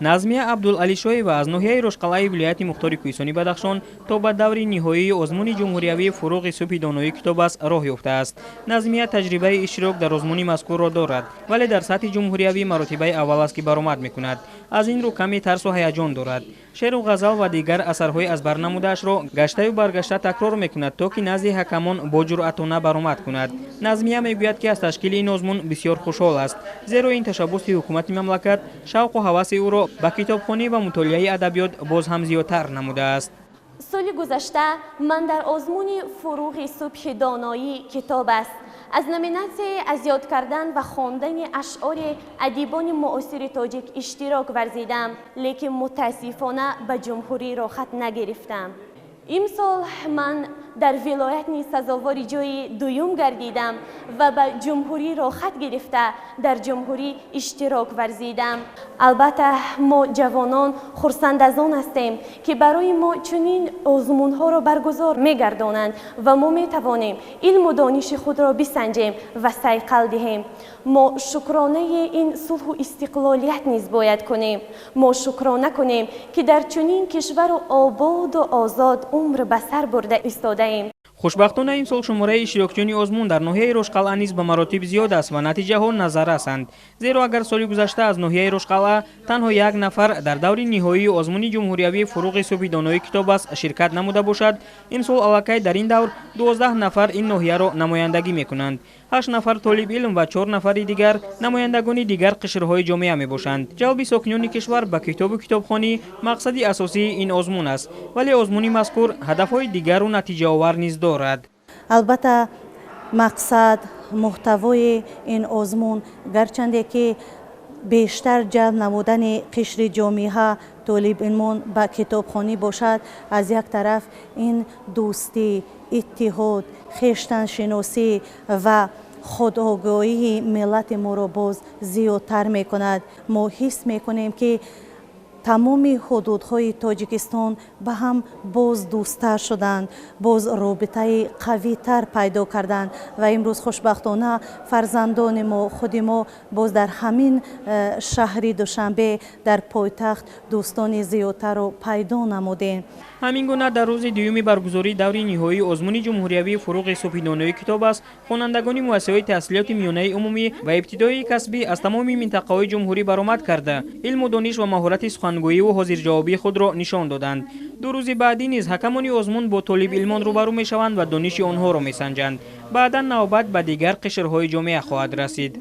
Назмия Абдулалишоева аз ноҳияи Рошқалъаи вилояти мухтори Кӯҳистони Бадахшон то ба даври ниҳоии озмуни ҷумҳуриявии «Фуруғи субҳи доноӣ китоб аст» роҳ ёфтааст. Назмия таҷрибаи иштирок дар озмуни мазкурро дорад, вале дар сатҳи ҷумҳуриявӣ маротибаи аввал аст, ки баромад мекунад. Аз ин рӯ каме тарсу ҳаяҷон дорад. Шеъру ғазал ва дигар асарҳои аз бар намудаашро гаштаю баргашта такрор мекунад, то ки назди ҳакамон бо ҷуръатона баромад кунад. Назмия мегӯяд, ки аз ташкили ин озмун бисёр хушҳол аст, зеро ин ташаббуси ҳукумати мамлакат шавқу ҳаваси ӯро ба китобхонӣ ва мутолиаи адабиёт боз ҳам зиёдтар намудааст. Соли гузашта ман дар озмуни «Фуруғи субҳи доноӣ китоб аст» аз номинатсияи аз ёд кардан ва хондани ашъори адибони муосири тоҷик иштирок варзидам, лекин мутаассифона ба ҷумҳурӣ роҳхат нагирифтам. Имсол ман дар вилоят низ сазовори ҷои дуюм гардидам ва ба ҷумҳурӣ роҳхат гирифта, дар ҷумҳурӣ иштирок варзидам. Албатта, мо ҷавонон хурсанд аз он ҳастем, ки барои мо чунин озмунҳоро баргузор мегардонанд ва мо метавонем илму дониши худро бисанҷем ва сайқал диҳем. Мо шукронаи ин сулҳу истиқлолият низ бояд кунем. Мо шукрона кунем, ки дар чунин кишвару ободу озод умр ба сар бурда истодаем. Хушбахтона, имсол шумораи иштирокчиёни озмун дар ноҳияи Рошқалъа низ ба маротиб зиёд аст ва натиҷаҳо назаррасанд, зеро агар соли гузашта аз ноҳияи Рошқалъа танҳо як нафар дар даври ниҳоии озмуни ҷумҳуриявии «Фуруғи субҳи доноӣ китоб аст» ширкат намуда бошад, имсол аллакай дар ин давр 12 нафар ин ноҳияро намояндагӣ мекунанд. Ҳашт нафар толибилм ва чор нафари дигар намояндагони дигар қишрҳои ҷомеа мебошанд. Ҷалби сокинони кишвар ба китобу китобхонӣ мақсади асосии ин озмун аст, вале озмуни мазкур ҳадафҳои дигару натиҷаовар низ дорад. Албатта, мақсад, муҳтавои ин озмун гарчанде ки бештар ҷалб намудани қишри ҷомеа, толибилмон ба китобхонӣ бошад, аз як тараф ин дӯстӣ, иттиҳод, хештаншиносӣ ва худогоҳии миллати моро боз зиёдтар мекунад. Мо ҳис мекунем, ки тамоми ҳудудҳои Тоҷикистон ба ҳам боз дӯсттар шуданд, боз робитаи қавитар пайдо карданд ва имрӯз хушбахтона фарзандони мо, худи мо боз дар ҳамин шаҳри Душанбе, дар пойтахт дӯстони зиёдтарро пайдо намудем. Ҳамин гуна, дар рӯзи дуюми баргузории даври ниҳоии озмуни ҷумҳуриявии «Фуруғи субҳи доноии китоб аст» хонандагони муассисаҳои таҳсилоти миёнаи умумӣ ва ибтидоии касбӣ аз тамоми минтақаҳои ҷумҳурӣ баромад карда, илму дониш ва маҳорати сухангӯиву ҳозирҷавобии худро нишон доданд. 2 рӯзи баъдӣ низ ҳакамони озмун бо толибилмон рӯбарӯ мешаванд ва дониши онҳоро месанҷанд. Баъдан навбат ба дигар қишрҳои ҷомеа хоҳад расид.